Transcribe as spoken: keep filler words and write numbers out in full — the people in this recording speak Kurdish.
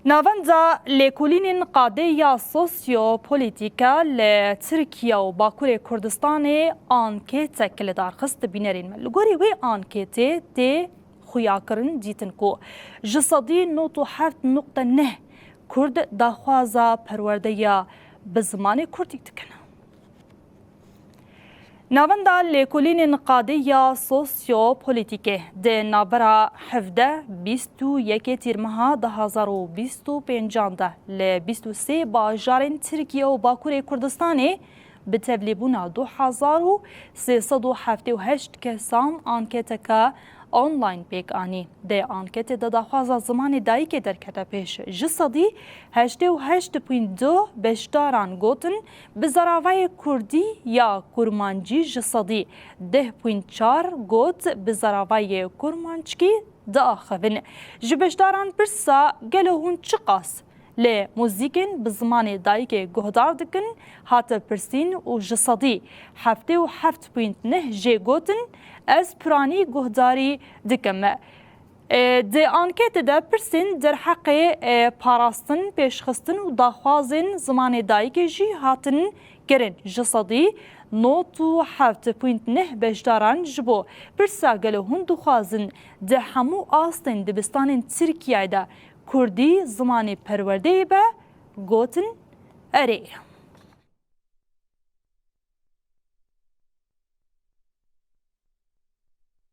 Navenda lêkolînên qadê ya sosyo-polîtîke li Tirkiye û Bakurê Kurdistanê anketek li dar xist bînerên me. Li gorî wê anketê tê xuyakirin dîtin ku ji sedî nod û heft nuqte neh Kurd daxwaza perwerdeya bi zimanê Kurdî dikin. Navenda lêkolînên qadê ya sosyo-polîtîkê di navbera hevdeh bîst û yekê tîrmeha du hazar û bîst û pêncan de li bîst û sê bajarên Tirkiye û Bakurê Kurdistanê bi tevlîbûna du hezar û sê sed û heftê û heşt kesan anketeke online pêk anî. Di anketê de daxwaza zimanê dayikê derkete pêş. Ji sedî heştê û heşt point du beşdaran gotin, bi zaravayê kurdî ya kurmancî ji sedî deh point çar got, bi zaravayê kurmanckî diaxivin. Ji beşdaran pirsa gelo hûn çiqas li muzîkên bi zimanê dayikê guhdar dikin, hate pirsîn û ji sedî heftê û heft point neh jê gotin, ez piranî guhdarî dikim. E, di anketê de pirsên derheqê, e, parastin, pêşxistin û daxwazên zimanê dayikê jî hatin kirin. Ji sedî nod û heft point neh beşdaran ji bo pirsa gelo hûn dixwazin di hemû astên dibistanên Tirkiyeyê de Kurdî zimanê perwerdeyê be, gotin erê.